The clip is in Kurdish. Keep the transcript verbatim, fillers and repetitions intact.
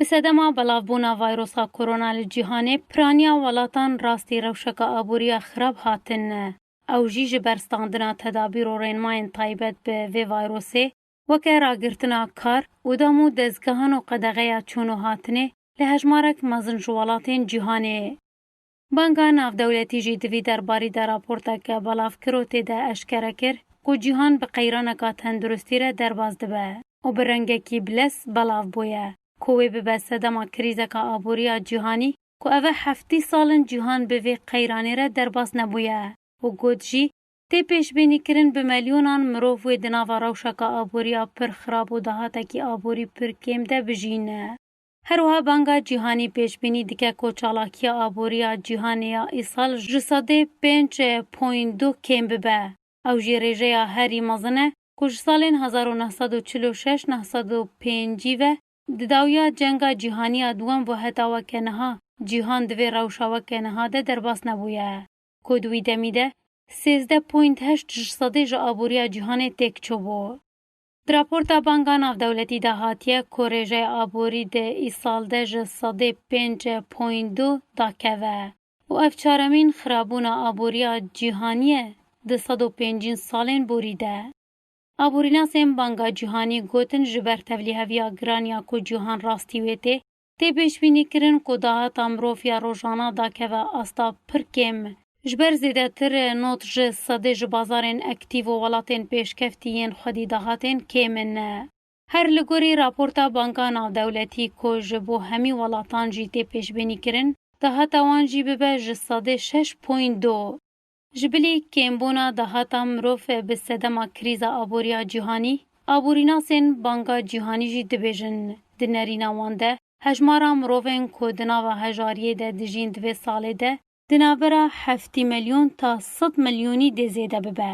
Bi sedema belavbûna vayrosa korona li cîhanê, piraniya welatan rastî rewşeka aboriya xirab hatin. Ew jî ji ber standina tedabîr û rênmayên taybet bi vê vayrosê, weke ragirtina kar û dam û dezgehan û qedexeya çûn û hatinê li hejmarek mezin ji welatên cîhanê. Banka Navdewletî jî di vî derbarî de raporteke belav kir û tê de eşkere kir ku cîhan bi qeyraneka tenduristî re derbas dibe û bi rengekî bilez belav bûye ku wê bibe sedema krîzeka aboriya cîhanî ku ev e heftî sal in cîhan bi vê qeyranê re derbas nebûye û got jî, tê pêşbînîkirin bi melyonan mirov wê di nava rewşeka aboriya pir xirab û dahatekî aborî pir kêm de bijîne. Her wiha Banka Cîhanî pêşbînî dike ku çalakiya aboriya cîhanê ya îsal ji sedê pênc point du kêm bibe. Ew jî rêjeya herî mezin e ku ji salên hezar û neh sed û çil û şeş neh sed û pêncî ve di dawiya cenga cîhanî ya duwem bû heta weke niha cîhan di vê rewşa weke niha de derbas nebûye. Ku di wî demî de sêzdeh point heşt ji sedê ji aboriya cîhanê têk çûbû. Di raporta Banka Navdewletî de hatiye ku rêjeya aborî di îsal de ji sedê pênc point du dakeve û ev çaremîn xirabûna aboriya cîhanî ye di sed û pêncîn salên borî de. Aborînasên Banka Cîhanî gotin ji ber tevlîheviya giran ya ku cîhan rastî wê tê, tê pêşbînîkirin ku dahata mirov ya rojana dakeve asta pir kêm. Ji ber zêdetir nod ji sedê ji bazarên aktîv û welatên pêşkeftî yên xwedî dahatên kêm in. Her li gorî raporta Banka Navdewletî ku ji bo hemî welatan jî tê pêşbînîkirin, dahata wan jî bibe ji sedê şeş point du. Ji bilî kêmbûna dahata mirov bi sedema krîza aboriya cîhanî, aborînasên Banka Cîhanî jî dibêjin, di nerîna wan de hejmara mirovên ku di nava hejariyê de dijîn di vê salê de di navbera heftî milyon ta sed milyonî dê zêde bibe.